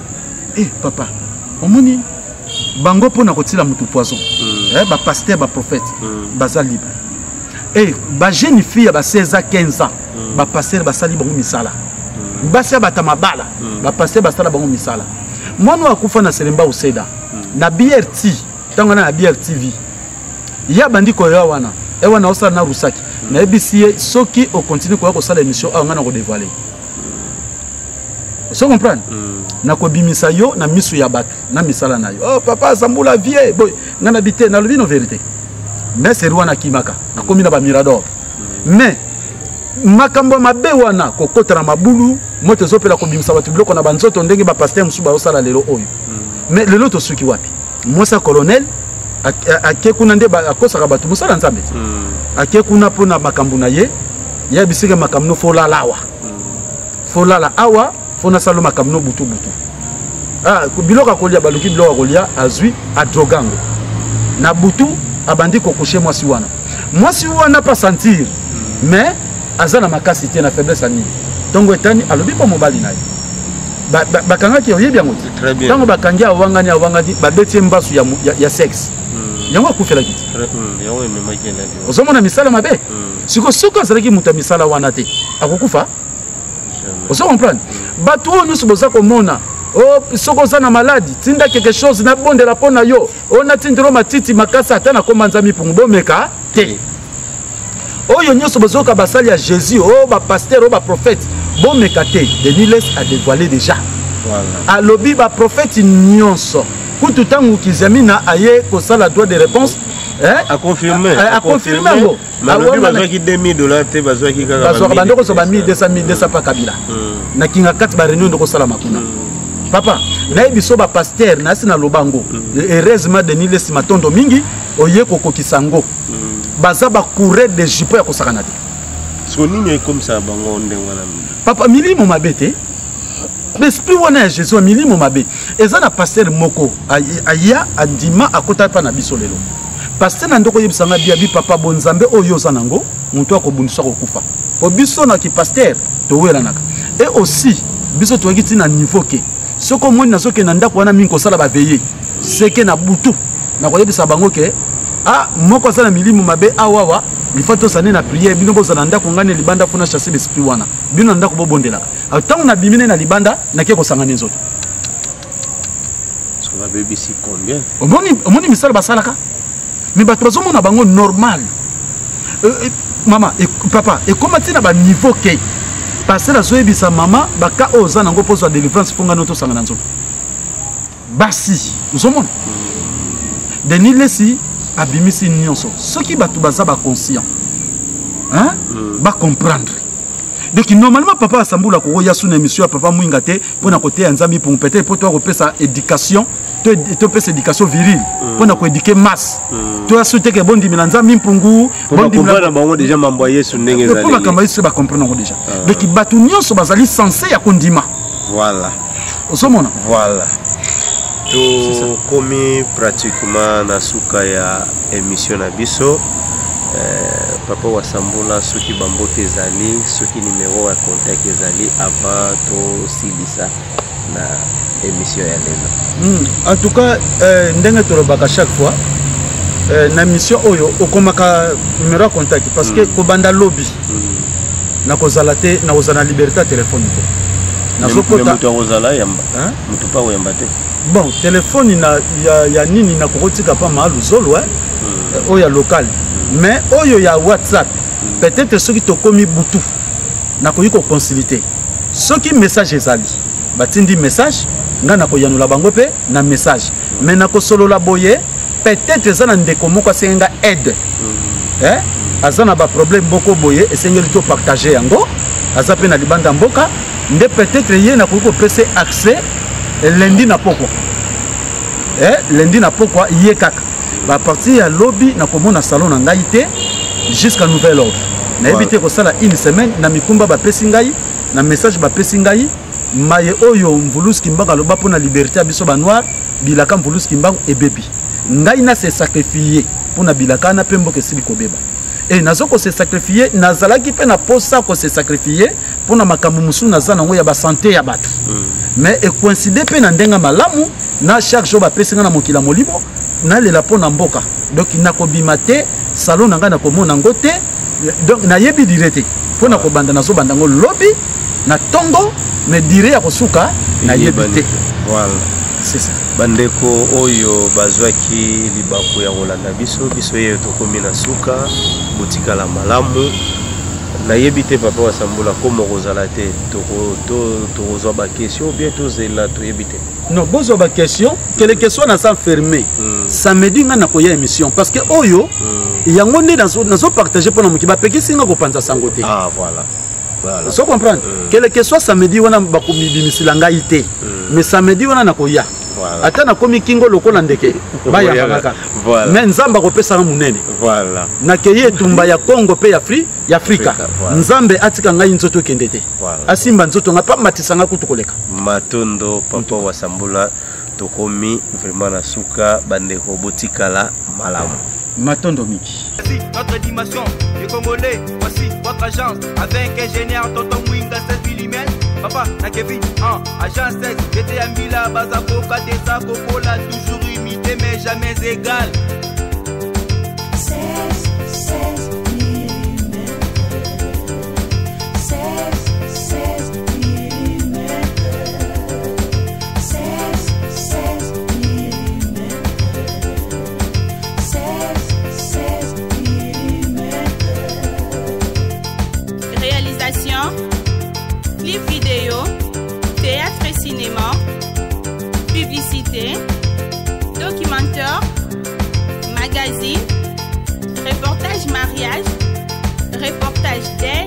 Papa, omoni bango mpo na kotila motu poison, bapasteur, baprophète baza libre. Bajeune fille ya ba 16 ans, 15 ans, bapasteur basali bango misala. Basi ya bato ya mabala, bapasteur basala bango misala. Mwana oyo akufa na Selemba Oseda na BRT, ntango wana na BRTV, ye abandi koya wana e wana osala na Rusaki. Nayebisi ye, soki okontinue koya kosala émission awa, ngai na kodévoile. Ozo comprendre? Nakobimisa yo na miso ya bato na misala na yo. Oh papa, Zambula vie boy, ngai nabi te, nalobi no vérité. Mais seri wana akimaka, akomi na bamirador. Mais makambo ya mabe wana, kokota na mabulu, moto ezopela, kobimisa bato biloko na banzoto, ndenge bapasteur mosusu bazosala lelo oyo. Mais lelo tosuki wapi? Mwasi ya colonel ake kuna nde akosaka bato mosala Nzambe te. Ake kuna mpona makambo na ye, ye bisika makambo no, folala awa, folala awa, fo nasala makambo no butu butu. Ah, biloko ya kolia, baluki biloko ya kolia, azwi adroga yango na butu, abandi kokushe mwasi wana. Mwasi wana pa sentir, mais aza na makasi te, na faiblesse ya nini. Ntongo etani, alobi mpo mobali na ye bakangaki, oyebi yango te. Ntango bakangi, awangani, awangani, babeti ye mbasu ya sexe. Yango akufelaki te. Ozomona misala mabe. Siko soki azalaki moto ya misala wana te, akokufa? Ozo comprendre? Bato oyo nyonso boza komona, oh, soki oza na maladi, tinda quelque chose, nabondela mpo na yo, oyo natindelo matiti makasi, ata nakoma Nzambe mpungu, bomeka te. Oyo nyonso bozoyoka basali ya Jésus, oyo bapasteur, oyo baprophète, bomeka te. Denis Lessie a dévoilé déjà. Alobi baprophète nyonso, kutu ntango Kizamina aye kosala droit de réponse, aconfirme. Aconfirme yango. Balobi bazwaki 2000 $ te, bazwaki kaka bazwaka bandeko kozwa ba 1200, 1200 pa Kabila na kinga kati, baréunion nde kosalama kuna. Papa, nayebi so bapasteur nasi naloba yango. Heureusement, Denis Lessie, matondo mingi, oye kokokisa yango. Baza bacoureur de jupon ya kosakana te. Siko nini ekomisaka bango ndenge wana? Papa, milimo mabe te, l'esprit wana ya Jésus ya milimo mabe. Eza na pasteur moko aya, andima, akota mpa na biso lelo. Pasteur na ndoko oyebisanga bia bi: "Papa, bonzambe oyo oza nango, moto akobundisa, kokufa po biso na kipasteur towelanaka." Et aussi biso toyaki ntina niveau ke soki omoni nazokende na ndako wana mingi kosala baveillée, seke na butu nakoyebisa bango ke ah, moko aza na milimo mabe awawa, il faut tosane na prière. Bino bozala na ndako, ngai na libanda mpona chasser l'esprit wana. Bino na ndako bobondelaka. Ntango nabimi ne na libanda, nake kosangana nzoto. Parce que babebisi combien? Omoni, omoni misala basalaka, mais bato bazomona bango normal. Mama, papa, ekóma ntina baniveau ke pasteur azoyebisa mama baka oyo oza nango mpo ozwa délivrance, mpo ngani otosanga na nzoto basi. Ozomona, Denis Lessie abimisi nyonso. Soki bato baza baconscient, hein? Bacomprendre. Donc normalement, papa asambula kokoya su na émission ya papa Mwinga te mpona koteya Nzambe mpongo, peut-être mpo toya kopesa éducation, topesa éducation virile mpona koéduquer masse. Toya su teke bondimela Nzambe mpungu. Po bacomprendre bango déjà mambo ya Yesu ndenge mpo ezaleli. Makambo ya Yesu bacomprendre yango déjà. Donc bato nyonso bazali censé ya kondima. Ozomona? Voilà, tokomi pratiquement na suka ya émission na biso. Papa Wasambula, soki bambote ezali, soki numero ya contact ezali, avant tosilisa na émission ya lelo. En tout cas, ndenge tolobaka chaque fois na émission oyo, okomaka numéro ya contact, parce que kobanda lobi nakozala te, nakozala na liberté ya telefone te. Nazokota. Moto akozala yamba? Hein? Moto mpe akoyamba te? Bon, telefone na ya nini, nakokotika pa maaluzolo, eh? Oyo ya local, mais oyo ya WhatsApp, peut-être soki tokomi butu, nakoki koconsulte. Soki message ezali, batindi message, ngai nakoyanola bango mpe na message. Mais nakosolola boye, peut-être eza na ndeko moko asengi nga aide, eh? Aza na baproblème moko boye, esengeli topartage yango, aza mpe na libanda mboka, nde peut-être ye nakoki kopesa accès lundi na pokwa, lundi na pokwa ye kaka. Bapartir ya lobi, nakomona salon na ngai te jusqu'à nouvel ordre. Nayebi te kosala une semaine na mikumba bapesi ngai, na message bapesi ngai, maye oyo Mvuluski Mbangu aloba mpo na liberté ya biso banoir. Bilaka Mvuluski Mbangu ebebi, ngai na se sacrifier mpo na bilaka wana, mpe mboka esili kobeba. E nazo kose sacrifier, nazalaki mpe na posa kose sacrifier mpo na makambo mosusu naza nango ya basanté ya bato, mais ekoincide mpe na ndenge malamu na chaque jour bapesi ngai na mokili ya molimo, nalela mpo na mboka. Donc nakobima te, salon na ngai nakomona yango te. Donc nayebi durée te mpo na kobanda, nazobanda yango lobi na ntongo, mais durée ya kosuka nayebi te. C'est ça. Bandeko oyo bazwaki libaku ya kolanda biso, biso yeyo tokomi na suka. Botikala malamu. Nayebi te, papa Wasambula, komo kozala te, tokozwa baquestion ou bien tozela, toyebi te. Non, bozwa baquestion, quelque soit naza fermé. Samedi ngai nakoya émission, parce que oyo yango nde nazopartage mpo na moki bapekisi nga kopanza sango te. Ah, voilà. Ozo comprendre? Quelque soit samedi wana, bakomibimisela ngai te, mais samedi wana nakoya. Voilà. Ata nakomi kingo lokola ndeke, bayambaka kaka. Voilà. Mais Nzambe akopesanga monene. Voilà. Nakei etumba ya Congo mpe ya ya Afrika. Afrika, voilà. Nzambe atika ngai nzoto ekende te. Voilà. Asimba nzoto ngai mpe amatisa ngai kutu koleka. Matondo papa Wasambula, tokomi vraiment na suka. Bandeko, botikala malamu. Matondo mingi. Voici notre dimension du Congolais, voici votre agence avec ingénieur Tonton Mwinga 16 mm, papa na Kevin en agence 16, j'étais à Mbila, Bazaboka, Desa, Kokola, toujours imité mais jamais égal. 16, 16 mm. 16, 16 mm. 16, 16 mm. 16, 16 mm. Réalisation, clip vidéo, théâtre et cinéma, publicité, documentaire, magazine, reportage mariage, reportage d'aide.